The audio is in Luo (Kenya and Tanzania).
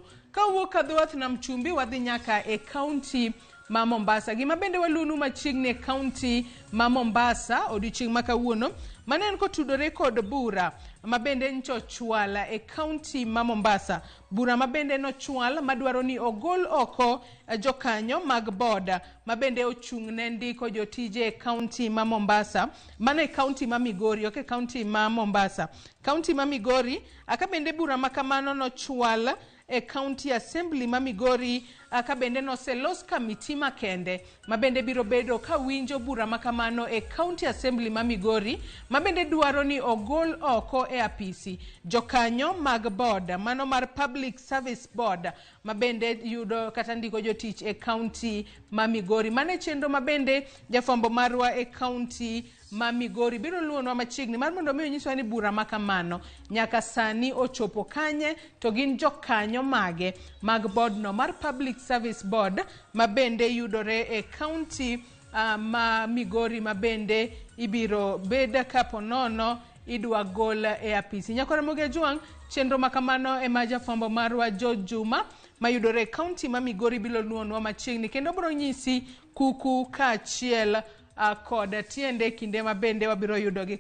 kawuono. Kawuok Kadhowath Nam Chumbi wadhi nyaka e kaunti ma Mombasa. Gima bende waluonu machiegni e kaunti ma Mombasa odiochieng' ma kawuono, mano en kotudore kod bura ma bende ncho chwal e kaunti ma Mombasa. Bura ma bende nochwal madwaro ni ogol oko jokanyo mag board ma bende ochung' ne ndiko jotije e kaunti ma Mombasa. Mano e kaunti ma Migori, ok e kaunti ma Mombasa. Kaunti ma Migori, aka bende bura ma kamano nochwal e County Assembly ma Migori ka bende noselos kamiti makende ma bende biro bedo ka winjo bura ma kamano e County Assembly ma Migori ma bende dwaro ni ogol oko e apisi jokanyo mag board mano mar Public Service Board ma bende yudo kata ndiko jotich e county ma Migori. Mano e chenro ma bende jafwambo marwa e county ma Migori biro luonwa machiegni mar mondo mi onyiswa ni bura ma kamano nyaka sani ochopo kanye to gin jokanyo mage mag board no mar Public Service Board ma bende yudore e county ma Migori ma bende ibiro bed kapo nono idwa gol e apisi. Nyakora Ramogi Ajwang', chenro ma kamano ema jafwambo marwa George Juma mayudore e county ma Migori biro luonwa machiegni kendo biro nyisi kuku kaachiel kod tiende kinde ma bende wabiro yudogi.